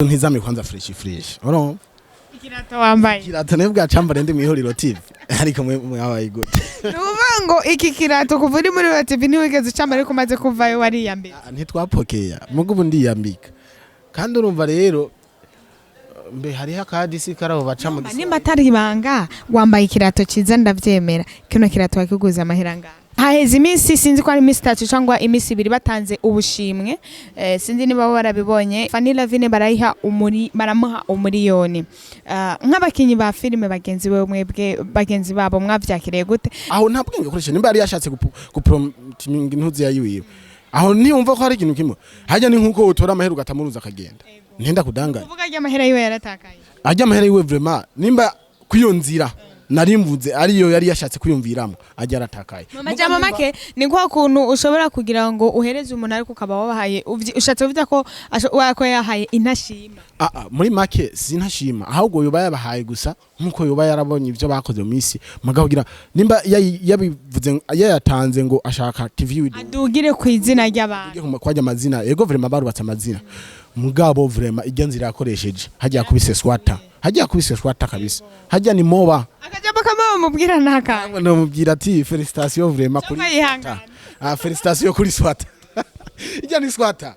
Ntizame kwanza fresh fresh, urumva? Ikirato wambaye. Kirato nayo bwacambare ndi mwihuriro TV, ariko mwe mwabaye gute? Ni ukuvuga ngo iki kirato kuva uri muri TV ntiwigeze ucambara, ariko umaze kuvayo wariyambika. Ah, ntitwapokea mugo ubu ndiyambika. Kandi urumva rero mbe hariho akadisi karaho baca mu Nimba atari ibanga, wambaye ikirato cyiza, ndavyemera. Kino kirato wakiguze amahera angahe? Haheze iminsi, sinzi ko ari iminsi 3 cyangwa iminsi 2, batanze ubushimwe. Sinzi niba warabibonye. Fanny Lavine barayiha umuri, baramuha 1 miliyoni. Nk'abakinyi ba filime bagenzi we, mwebwe bagenzi babo mwavyakiriye gute? Aho nta bwenge akoresha. Nimba yari yashatse gupromotinga intuzi ya yiwiwe, aho ntiyumva ko hari ikintu kimwe hajya. Ni nkuko utora amahera ugatamuruza akagenda, ntenda kudanganya. Kuvuga ry'amahera yiwe yaratakaye. Ajya amahera yiwe vraiment, nimba kwiyo nzira narimvuze ariyo yari yashatse kwiyumviramo, ajya aratakaye. Mu majambo make, ni kwa kuntu ushobora kugira ngo uhereze umuntu ariko ukaba wabahaye ushatse kuvuga ko ko yahaye intashima. Ah, ah, muri make sintashima, ahubwo yoba yabahaye gusa nkuko yoba yarabonye ibyo bakoze mu minsi. Mugabo kugira nimba yabivuze yayatanze ngo ashaka TV widu adugire ku izina ry'abantu. Kwajya amazina, ego vraiment barubatse amazina. Mugabo vraiment ijya nzira yakoresheje hajya kubise swata, hajya kubise swata kabisa, hajya ni moba. Akajambo kamwe bamubwira naka? Namubwira ati félicitations vraiment kuri Cyangwa yihangane. Ah, félicitations kuri swata, ijya ni swata.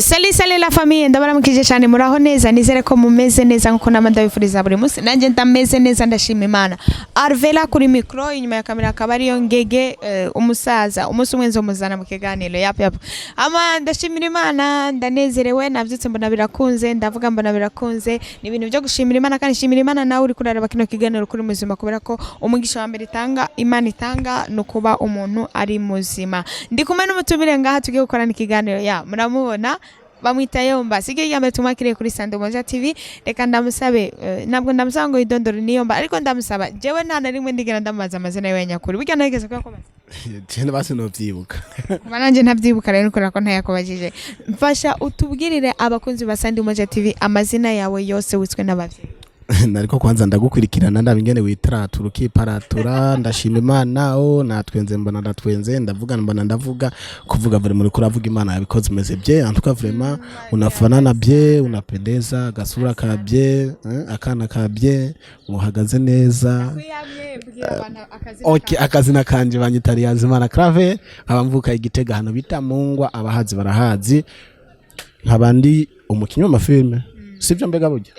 Salut salut la famille, ndabaramukije cyane. Muraho neza? Nizere ko mumeze neza nkuko nama ndabifuriza buri munsi. Nanjye ndameze neza, ndashima Imana. Arvela kuri micro, inyuma ya kamera akaba ariyo Ngege, umusaza umunsi umwe nzomuzana mu kiganiro. Yap yap. Ama ndashimira Imana, ndanezerewe. Navyutse mbona birakunze, ndavuga mbona birakunze. Ni ibintu byo gushimira Imana, kandi shimira Imana nawe uri kurareba kino kiganiro kuri muzima, kubera ko umugisha wa mbere itanga, Imana itanga, ni ukuba umuntu ari muzima. Ndi kumwe n'umutumire ngaha tugiye gukorana ikiganiro. Ya muramubona, bamwita Yomba. Siryo rya mbere tumwakiriye kuri Sande Moja TV. Reka ndamusabe, ntabwo ndamusaba ngo yidondore ni Yomba, ariko ndamusaba jewe nta na rimwe ndigera ndamubaza amazina yiwe nyakuri. Burya nageze kuyakubaza? Jene basi novyibuka. Kuba nanjye ntabyibuka rero, kubera ko ntayakubajije. Mfasha utubwirire abakunzi ba Sande Moja TV amazina yawe yose witswe n'abavyeyi. Nariko kwanza ndagukurikirana, ndaba ingene witaratura ukiparatura. Ndashima Imana o natwenze mbona ndatwenze, ndavuga mbona ndavuga. Kuvuga vraiment uriko uravuga, Imana yabikoze, umeze bien. En tout cas vraiment unafanana bien, unapendeza, gasura ka bien, akana ka bien, uhagaze neza. Okay, akazina kanje banyita Yazimana Clave, nkaba mvuka Igitega hano bita Mungwa, abahazi barahazi. Nkaba ndi umukinyi w'amafilme, sivyo mbega burya?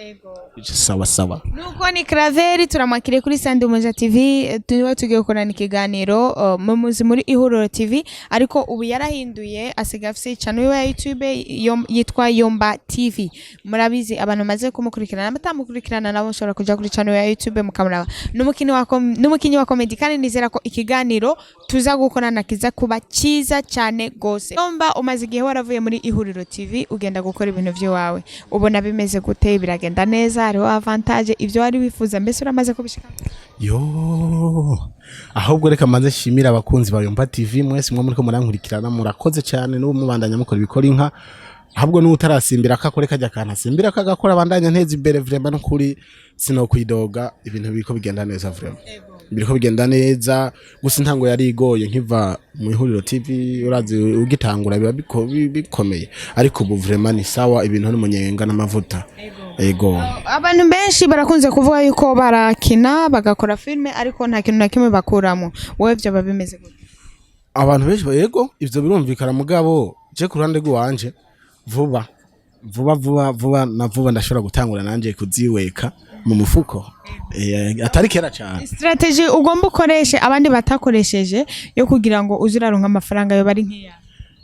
Sawa sawa. Nuko ni Craveri, turamwakiriye kuri Sande Umuja TV. Tuba tugiye gukorana ikiganiro. Mumuzi muri Ihuriro TV, ariko ubu yarahinduye, asigaye afise channel yiwe ya YouTube yitwa Yomba TV. Murabizi abantu maze kumukurikirana, abatamukurikirana nabo mushobora kuja kuri channel ya YouTube mukamuraba. N'umukinyi wa comedy, kandi nizera ko ikiganiro tuza gukorana kiza kuba cyiza cyane gose. Yomba, umaze igihe waravuye muri Ihuriro TV ugenda gukora ibintu by'iwawe. Ubona bimeze gute? Biragenda neza? Hariho avantage? Ibyo wari wifuza mbese uramaze kubishika? Yo, ahubwo reka maze nshimire abakunzi ba Yomba TV mwese mwe muriko murankurikirana, murakoze cyane. N'ubu mubandanya mukora ibikora inka. Ahubwo n'ubu utarasimbira akakore kajya akantu asimbira kagakora, abandanya nteza imbere. Vraiment n'ukuri sinokwidoga, ibintu biriko bigenda neza, vraiment biriko bigenda neza. Gusa intango yari igoye nkiva mu Ihuriro TV, urazi ugitangura biba bikomeye, ariko ubu vraiment ni sawa, ibintu n'umunyenga n'amavuta. Ego. Abantu benshi barakunze kuvuga yuko barakina bagakora filime ariko nta kintu na kimwe bakuramo. Wowe byo bimeze gute? Abantu benshi yego ivyo birumvikana, mugabo je ku ruhande rw'iwanje vuba vuba vuba vuba na vuba ndashobora gutangura nanje kuziweka mu mufuko, atari kera cyane. Strategy ugomba ukoreshe abandi batakoresheje yo kugira ngo uze uraronka amafaranga yo bari nk'iya?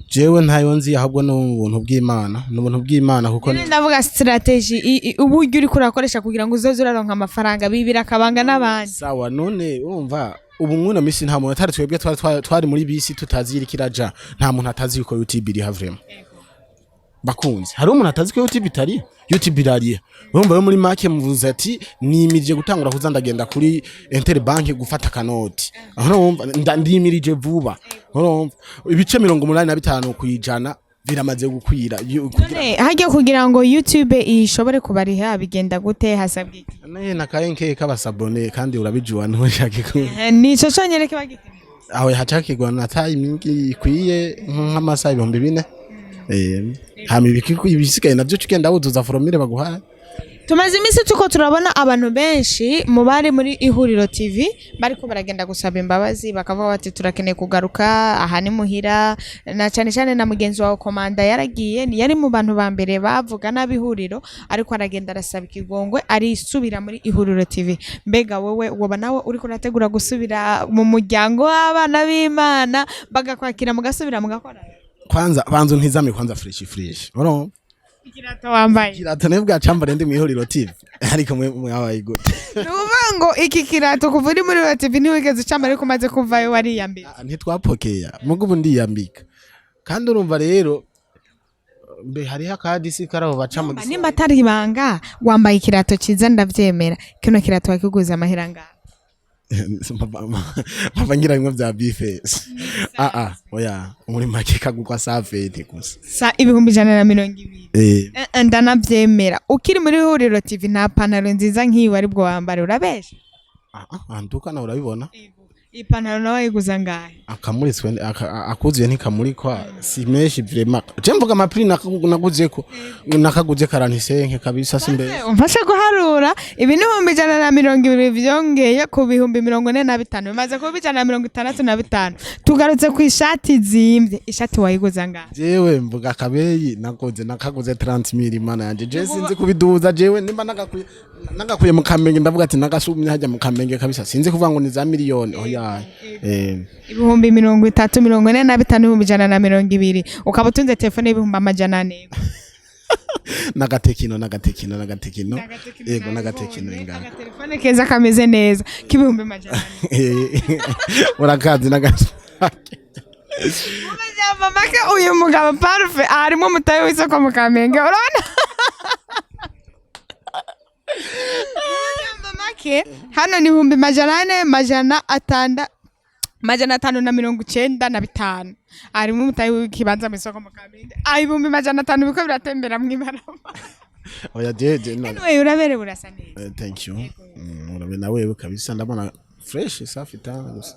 Jewe ntayo nzi, ahubwo ni ubuntu bw'Imana, ni ubuntu bw'Imana kuko Nyine ndavuga strategy, uburyo uriko urakoresha kugira ngo uzoze uraronka amafaranga bibira akabanga n'abandi. Sawa, none urumva ubu mwino misi nta muntu atari twebwe twari muri bisi tutazi iriko iraja. Nta muntu atazi yuko YouTube iri vraiment. Bakunze, hari umuntu atazi ko YouTube itari, YouTube irariha. Urumva rero, muri make muvuze ati nimirije gutangura kuza ndagenda kuri Interbank gufata kanoti. Aho urumva ndimirije vuba. Urumva ibice 85% biramaze gukwira kugira. None hajya kugira ngo YouTube ishobore kubariha bigenda gute? Hasabwa iki? Ne nakayenke k'abasabone, kandi urabijua, ntushake ko Nico conyene kiba gikenewe? Aho hacakirwa na timing ikwiye, nk'amasaha 4000, hama ibisigaye navyo tugenda wuzuza formule baguhaye. Tumaze iminsi tuko turabona abantu benshi mu bari muri Ihuriro TV bariko baragenda gusaba imbabazi, bakavuga bati turakeneye kugaruka, aha ni muhira. Na cyane cyane na mugenzi wawe Komanda yaragiye, ni yari mu bantu ba mbere bavuga nabi Ihuriro, ariko aragenda arasaba ikigongwe, arisubira muri Ihuriro TV. Mbega wowe woba nawe uriko urategura gusubira mu muryango w'abana b'Imana, bagakwakira mugasubira mugakora? Kwanza banza untizame kwanza, fresh fresh, urumva? Ikirato wambaye. Kirato ne bwa cambare ndi mwihuriro TV, ariko mwe mwabaye gute? Ni ukuvuga ngo iki kirato kuva uri muri Ihuriro TV ntiwigeze ucambara, ariko umaze kuvayo wariyambika? Ah, ntitwapokea mugo, ubu ndiyambika. Kandi urumva rero, mbe hariho akadisi karaho baca mu Nimba atari ibanga, wambaye ikirato cyiza ndavyemera. Kino kirato wakiguze amahera angahe? Mpava ngira bimwe bya bifesi. Ah ah, oya, muri make kagugwa 120 gusa. Sa 120,000? Eh. Ndanavyemera. Ukiri muri Ihuriro TV nta pantaro nziza nk'iyi wari bwo wambara, urabesha. Ah ah, antuka nawe urabibona. Iyi pantaro nawe wayiguze angahe? Akamuritswe akuzuye ntikamurikwa, si menshi vraiment. Je mvuga ama prix naguzeko, nakaguze 45 kabisa, si mbere. Umfashe guharura. Ibi ni 120,000 vyongeye ku 45,000, bimaze kuba 165. Tugarutse ku ishati zimvye, ishati wayiguze angahe? Jewe mvuga akabeyi naguze, nakaguze 30,000. Imana yanje, je sinzi kubiduza. Jewe nimba nagakuye mu Kamenge, ndavuga ati nagasumye hajya mu Kamenge kabisa, sinzi kuvuga ngo ni za miliyoni, oya. 30,000, 45,000, 120,000, ukaba utunze telefone y'400,000. Nagatekino, nagatekino, nagatekino, yego, nagatekino ingana. Agatelefone keza kameze neza k'400,000. Urakazi nagatekino. Amajambo make, uyu mugabo parufe harimo umutahe w'isoko mu Kamenge, urabona. Amajambo make, hano ni 400,000, 695,000, harimo umutahe w'ikibanza mu isoko mu Kamenge. Ah, 500,000 biko biratembera mw'ibarabara. Oya, jeje no. Anyway, uraberewe, urasa neza. Thank you. Urabe na wewe kabisa, ndabona fresh, safi tana gusa.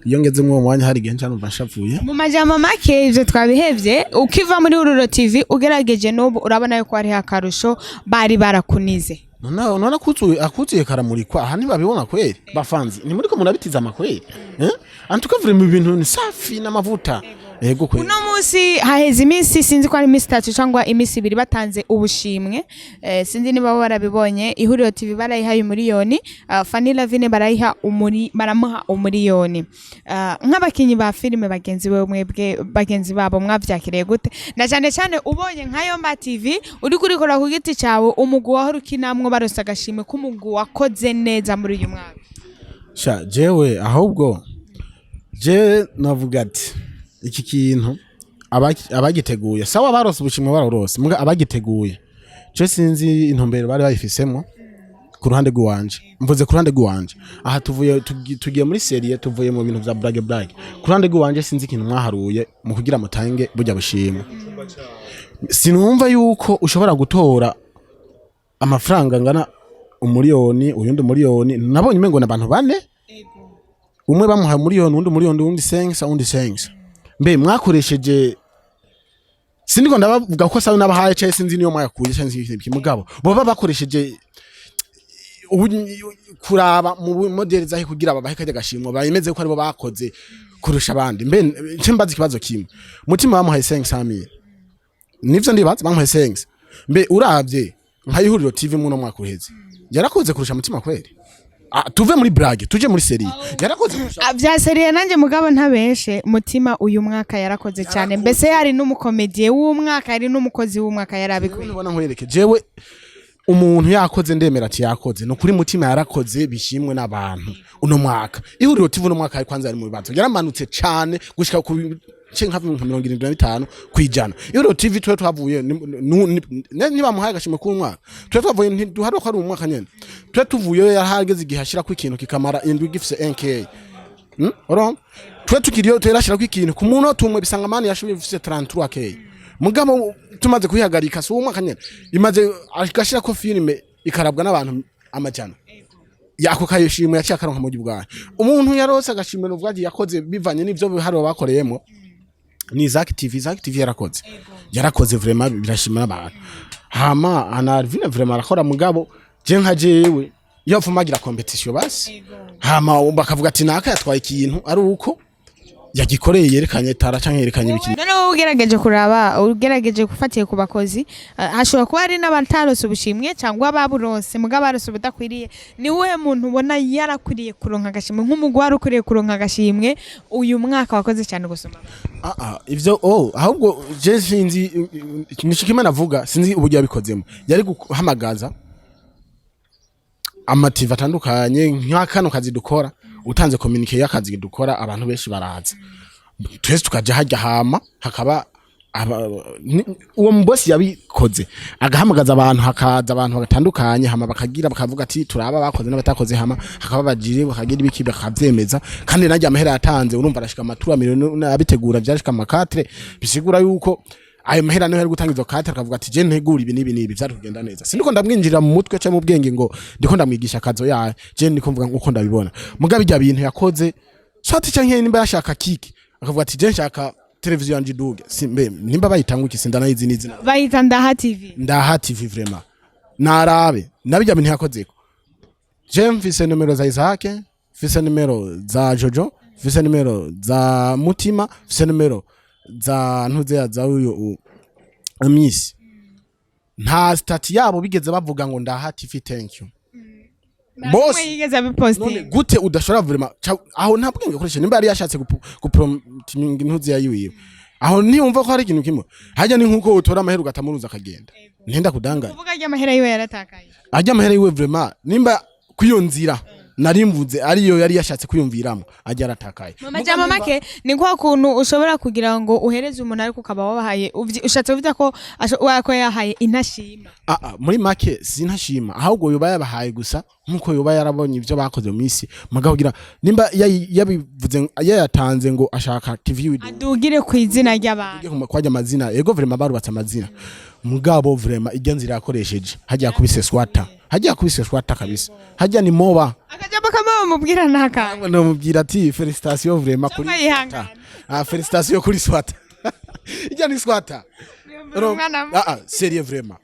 Iyo ngeze muri uwo mwanya hari igihe nca numva nshavuye. Mu majambo make, ivyo twabihevye. Ukiva muri Huriro TV ugerageje n'ubu urabona yuko hariho akarusho, bari barakunize. None akuzuye, akuzuye karamurikwa. Aha ntibabibona kweri? Bafanzi, ni muriko murabitiza amakweri, eh, antuka vraiment ibintu ni safi n'amavuta, yego kweri. Uno munsi haheze iminsi, sinzi ko ari iminsi 3 cyangwa iminsi 2, batanze ubushimwe. Sinzi niba barabibonye. Ihuriro TV barayihaye 1,000,000, Fanny Lavine barayiha umuri, baramuha 1,000,000. Nk'abakinyi ba filime bagenzi we, mwebwe bagenzi babo mwavyakiriye gute, na cyane cyane ubonye nka Yomba TV uri kurikora ku giti cyawe, umugwi wahora ukinamwo baronse agashimwe k'umugwi wakoze neza muri uyu mwaka? Sha, jewe ahubwo je navuga ati iki kintu abagiteguye sawa, barose ubushimwe, barorose muga abagiteguye je sinzi intumbero bari bayifisemo. Ku ruhande rw'iwanje, mvuze ku ruhande rw'iwanje, aha tuvuye tugiye muri sérieux, tuvuye mu bintu vya blague blague. Ku ruhande rw'iwanje sinzi ikintu mwaharuye mu kugira mutange burya bushimwe. Sinumva yuko ushobora gutora amafaranga angana 1,000,000, uyundi 1,000,000. Nabonye umengo ni abantu bane, umwe bamuhaye 1,000,000, uwundi 1,000,000, uwundi 500, uwundi 500. Mbe mwakoresheje, sindiko ndabavuga ko sawe nabahaye cyangwa sinzi niyo mwayakuye cyangwa sinzi iki, mugabo boba bakoresheje kuraba mu modeli zahe kugira babahe kajya gashimwa bayemeze ko aribo bakoze kurusha abandi? Mbe nce mbaza ikibazo kimwe: Mutima bamuhaye 500,000, nivyo ndibaza, bamuhaye 500. Mbe uravye nka Ihuriro TV muno mwaka uheze, yarakoze kurusha Mutima kweri? Ah, tuve muri blague tuje muri sérieux, yarakoze kurusha? Ah, vya sérieux nanjye mugabo ntabeshe, Mutima uyu mwaka yarakoze cyane, mbese yari n'umukomediye w'umwaka, yari n'umukozi w'umwaka, yarabikwiye. Nubona nkwereke, jewe umuntu yakoze ndemera ati yakoze. Ni ukuri Mutima yarakoze, bishimwe n'abantu uno mwaka. Ihuriro TV uno mwaka kwanza yari mu bibazo, yaramanutse cane gushika ku nce nka 75%. Ihuriro TV twe twavuye ntibamuhaye agashimwe k'umwaka, twe twavuye, ntiduharuka ko ari umwaka nyene twe tuvuyeyo, yarahageze igihe ashirako ikintu kikamara indwi gifise 1K. Urumva twe tukiriyo terashirako ikintu ku munota umwe bisangamani yashoboye bifise 33K. Mugabo tumaze kuyihagarika, si umwaka nyene imaze, agashirako filime ikarabwa n'abantu amajana. Yako kayishimwe yaciye akaronka mu bwawe. Umuntu yarose agashimwe n'ubwo yakoze bivanye n'ivyo biharuro bakoreyemo ni Isaac TV. Isaac TV yarakoze vraiment, birashima abantu. Hama ana Alvine vraiment arakora, mugabo je nka jewe iyo pfuma agira compétition basi, hama bakavuga ati naka yatwaye ikintu ari uko yagikoreye, yerekanye tara canke yerekanye ibiki. Noneho ugerageje kuraba, ugerageje gufatiye ku bakozi, hashobora kuba hari n'abatarose ubushimwe cyangwa ababuronse mugabo barose ubudakwiriye. Ni wowe muntu ubona yarakwiriye kuronka agashimwe, nk'umugwi wari ukwiriye kuronka agashimwe uyu mwaka wakoze cyane gusoma? Ah ah, ivyo oh, ahubwo je sinzi nishikima navuga, sinzi uburyo yabikozemo. Yari guhamagaza ama TV atandukanye nka kano kazi dukora, utanze communiqué y'akazi dukora, abantu benshi baraza, twese tukaja hajya, hama hakaba uwo mubosi yabikoze agahamagaza abantu, hakaza abantu batandukanye, hama bakagira bakavuga ati turaba bakoze n'abatakoze, hama hakaba bajiri bakagira ibiki bakavyemeza. Kandi najya amahera yatanze, urumva arashika amatura miliyoni abitegura, vyashika ama 4, bisigura yuko ayo mahera niyo yari gutanga izo 4, akavuga ati je ntegura ibi n'ibi n'ibi, vyari kugenda neza. Sindiko ndamwinjirira mu mutwe cyangwa mu bwenge ngo ndiko ndamwigisha akazo yaye, je ndiko mvuga nkuko ndabibona. Mugabe ibyo bintu yakoze swati canke nimba yashaka kiki, akavuga ati je nshaka televiziyo yanje iduge, simbe nimba bayitanga iki, sindanayizi n'izina. Bayita Ndaha TV. Ndaha TV vraiment narabe nabijya bintu yakozeko. Je mfise nimero za Isaac, mfise nimero za Jojo, mfise nimero za Mutima, mfise nimero za ntuzeya za uyu Amisi. Nta statut yabo bigeze bavuga ngo Ndaha TV thank you boss. Umwe yigeze None abipostinga? Gute udashobora vraiment aho nta bwenge ukoresha? Nimba yari yashatse gupromotinga intuzi ya yiwiwe, aho ntiyumva ko hari ikintu kimwe hajya? Ni nkuko utora amahera ugatamuruza akagenda, ntenda kudanganya. Kuvuga ry'amahera yiwe yaratakaye. Ajya amahera yiwe vraiment, nimba kwiyo nzira narimvuze ariyo yari yashatse kwiyumviramo, ajya aratakaye. Mu majambo make ni kwa kuntu ushobora kugira ngo uhereze umuntu ariko ukaba wabahaye ushatse kuvuga ko ko yahaye intashima. Ah, ah, muri make sintashima, ahubwo yoba yabahaye gusa nkuko yoba yarabonye ivyo bakoze mu misi. Mugabo kugira nimba yabivuze yayatanze ngo ashaka TV widu Adugire ku izina ry'abantu. Kwajya amazina, ego vraiment barubatse amazina, mugabo vraiment ijya nzira yakoresheje hajya kubise swata, hajya kubise swata kabisa, hajya ni moba. Akajambo kamwe bamubwira ntakanga. Ndamubwira ati félicitations vraiment kuri Cyangwa yihangane. Ah, félicitations kuri swata, ijya ni swata. Umwana. Ah ah, sérieux vraiment,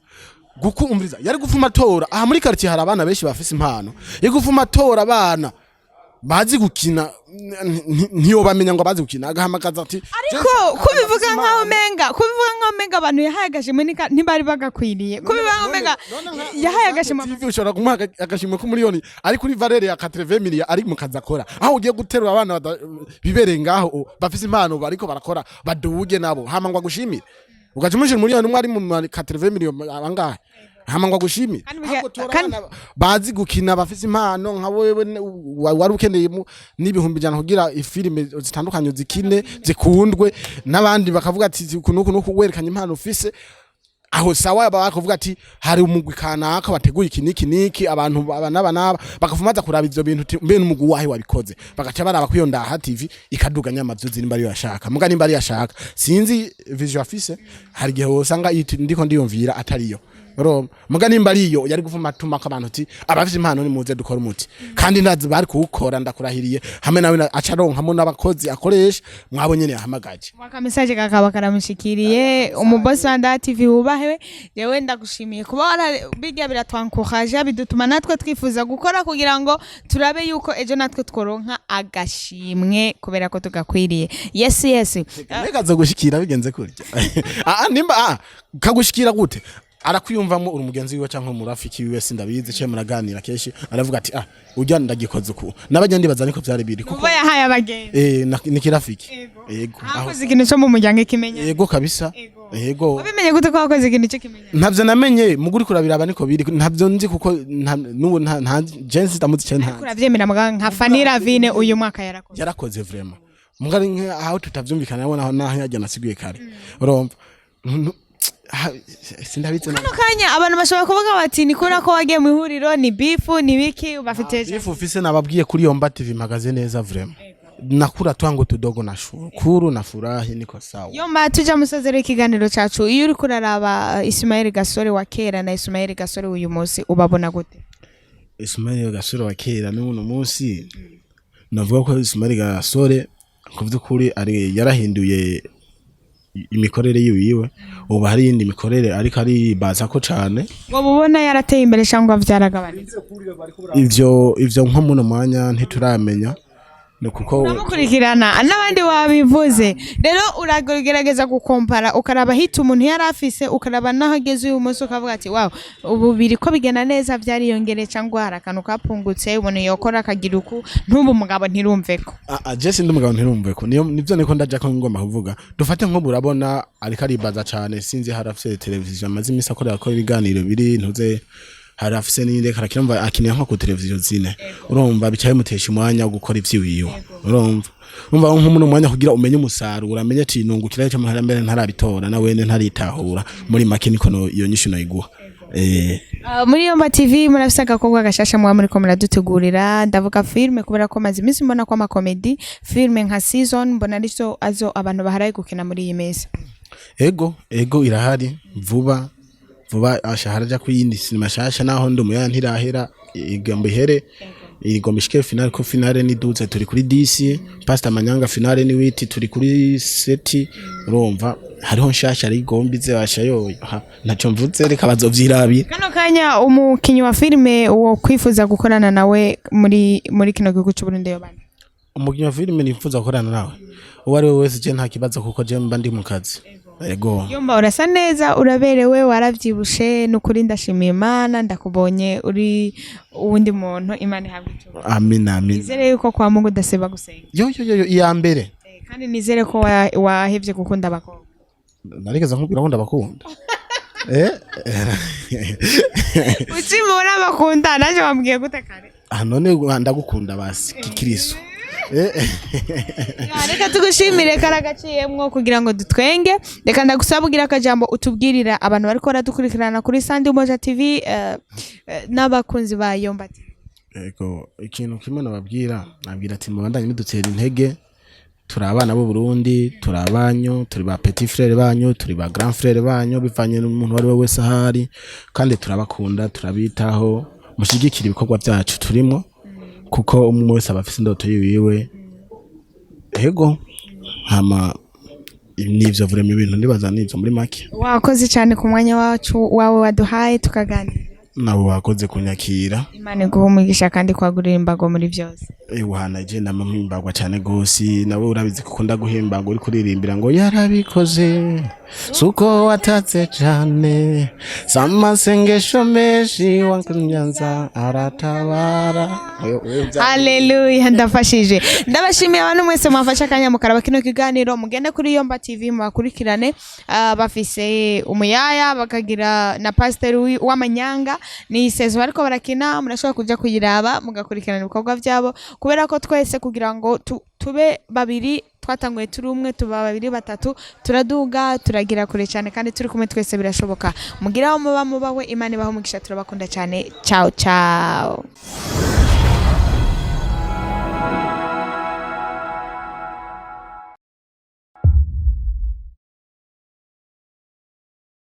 gukumviriza yari gufuma atora aha muri quartier hari abana benshi bafise impano, yari gufuma atora abana bazi gukina, ntiyobamenya ngo bazi gukina, agahamagaza ati Ariko kubivuga nkaho umenga abantu yahaye agashimwe ntibari bagakwiriye, kubivuga nkaho umenga yahaye agashimwe. TV ushobora kumuha agashimwe k'umiliyoni ari kuri valeur ya 80 millions, ari mu kazi akora, aho ugiye guterura abana bibereye ngaho bafise impano bariko barakora baduge nabo, hama ngo agushimire, ugaca umushira umiliyoni umwe ari mu 80 millions abangahe, hama ngo agushimire? Kandi Ahubwo tora kandi abana bazi gukina bafise impano nka wewe, wari ukeneye n'100,000 kugira ifilime zitandukanye zikine zikundwe n'abandi, bakavuga ati uku nuku nuku, werekanye impano ufise aho sawa, bakavuga ati hari umugwi kanaka wateguye iki niki niki, abantu aba n'aba n'aba bakafumaza kuraba ivyo bintu, uti mbe n'umugwi wahe wabikoze, bagaca baraba ko iyo Ndaha TV ikaduga nyamavyuzi nimba ariyo yashaka. Muga nimba ariyo yashaka, sinzi vision afise, hari igihe wosanga ndiko ndiyumvira atariyo. Urumva, muga nimba ariyo yari gufuma atuma ko abantu ati abafise impano nimuze dukora umuti, kandi ndazi bari kuwukora, ndakurahiriye, hamwe nawe aca aronkamo n'abakozi akoresha mwabo nyene yahamagaje. Aka message kakaba karamushikiriye umubosi wa Ndaha TV, wubahe. Jewe ndagushimiye kuba wara bijya biratwankuhaje, bidutuma natwe twifuza gukora kugira ngo turabe yuko ejo natwe tworonka agashimwe kubera ko tugakwiriye. Yes. Mbega azogushikira bigenze kurya? Ah, nimba kagushikira gute? Arakwiyumvamo uri umugenzi wiwe cyangwa umurafiki wiwe, sindabizi, cyo muraganira kenshi, aravuga ati ah, ujya ndagikoze uku nabajya, ndibaza niko byari biri kuko Kuba yahaye abagenzi. Eh, ni kirafiki, yego aho. Akoze ikintu cyo mu muryango ikimenya. Yego kabisa, yego. Wabimenye gute ko wakoze ikintu cyo kimenya? Ntavyo namenye, muguri kurabiraba niko biri, ntavyo nzi kuko n'ubu nta jensi ndamuzi cyane nta. Uravyemera muga nka Fanny Ravine uyu mwaka yarakoze? Yarakoze vraiment. Mugari aho tutavyumvikana naho naho yajya nasiguye kare, urumva. Sindabizi. Kano kanya abantu bashobora kuvuga bati ni kubera ko wagiye mu ihuriro, ni beef, ni biki bafite? Beef ufise nababwiye kuri Yomba TV mpagaze neza vraiment, nakura twangu tudogo na shukuru na furahi, niko sawa. Yomba, tuja musozero ikiganiro cacu. Iyo uriko uraraba Ismael Gasore wa kera na Ismael Gasore uyu munsi, ubabona gute? Ismail Gasore wa kera n'uno munsi, navuga ko Ismail Gasore ku vy'ukuri ari yarahinduye imikorere yiwiwe. Ubu hari iyindi mikorere ariko aribaza ko cane. Woba ubona yarateye imbere cyangwa vyaragabanutse? Ivyo nko muno mwanya ntituramenya, ni kuko Uramukurikirana n'abandi wabivuze, rero uragerageza gukompara, ukaraba hita umuntu yari afise, ukaraba n'aho ageze uyu munsi, ukavuga ati wow, ubu biri ko bigenda neza, byariyongereye, cyangwa hari akantu kapungutse umuntu yokora akagira uku, ntubu umugabo ntirumveko. Ah, ah, je sindi umugabo ntirumve ko niyo nivyo niko ndaja ko ngomba kuvuga. Dufate nko burabona ariko aribaza cane, sinzi, hari afise televiziyo amaze imisi akorera ko ibiganiro biri ntuze, hari afise n'iyindi karakira, mva akinira nko ku televiziyo zine, urumva bicaye mutesha umwanya wo gukora ivyiwiwe. Urumva nko muri umwanya kugira umenye umusaruro, amenye ati nungukira cyo muhera mbere ntarabitora na wene ntaritahura. Muri make niko iyo nyishu noyiguha. Muri Yomba TV murafise agakobwa gashasha muba muriko muradutegurira. Ndavuga filme kubera ko maze iminsi mbona ko amakomedi, filme nka season, mbona arizo azo abantu baharaye gukina muri iyi minsi. Ego, irahari vuba vuba, asha haraja ku yindi sinema shasha, naho ndi umuyaya ntirahera, igomba ihere, igomba ishike finale, ko finale ni 12, turi kuri 10. Pastor Manyanga finale ni 8, turi kuri 7. Urumva hariho nshasha ari igomba ize basha yoyo. Ha, ntaco mvuze, reka bazovyirabira. Kano kanya umukinyi wa filime wo kwifuza gukorana nawe muri kino gihugu cy'u Burundi yobana? Umukinyi wa filime nifuza gukorana nawe, uwo ari we wese, je nta kibazo, kuko je mba ndi mu kazi. Ego. Yomba, urasa neza, uraberewe, waravyibushe, nukuri ndashimiye Imana ndakubonye uri uwundi muntu. Imana ihabwe icyubahiro. Amin, amin. Nizere yuko kwa Mungu udasiba gusenga. Yo yo yo yo, iya mbere. Kandi nizere ko wahevye gukunda abakobwa. Narigeze nkubwira ko ndabakunda? Ukimubona bakunda naje wambwiye gute kare? Ah, none ndagukunda basi kikiriso. Ya, reka tugushimire karagaciyemwo kugira ngo dutwenge. Reka ndagusaba ugira akajambo utubwirira abantu bariko baradukurikirana kuri Sandi Umoja TV, n'abakunzi ba Yomba TV. Ego, ikintu kimwe nababwira, nabwira ati mubandanye mudutera intege. Turi abana b'u Burundi, turi abanyu, turi ba petit frère banyu, turi ba grand frère banyu, bivanye n'umuntu uwo ari we wese ahari, kandi turabakunda, turabitaho. Mushigikira ibikorwa byacu turimo, kuko umwe wese aba afise indoto yiwiwe. Ego, hama nivyo vraiment, ibintu ndibaza nivyo muri make. Wakoze cyane ku mwanya wacu wawe waduhaye tukaganira. Nabo wakoze kunyakira. Imana iguhe umugisha kandi kwagurira imbago muri byose. Ewana, je nampimbagwa cyane gose. Nawe urabizi kuko ndaguhimbagwa uri kuririmbira ngo yarabikoze, suko watatse cane, samasengesho menshi wakunyanza aratabara. Haleluya, ndafashije. Ndabashimiye abantu mwese mwafashe akanya mukaraba kino kiganiro. Mugende kuri Yomba TV mubakurikirane. Bafise umuyaya, bakagira na pasiteri w'amanyanga, ni sezo bariko barakina. Murashobora kuja kuyiraba mugakurikirana ibikorwa byabo, kubera ko twese kugira ngo tube babiri twatanguye turi umwe, tuba babiri, batatu, turaduga, turagira kure cyane, kandi turi kumwe twese birashoboka. Mugira aho muba mubawe, Imana ibahe umugisha. Turabakunda cyane. Ciao ciao.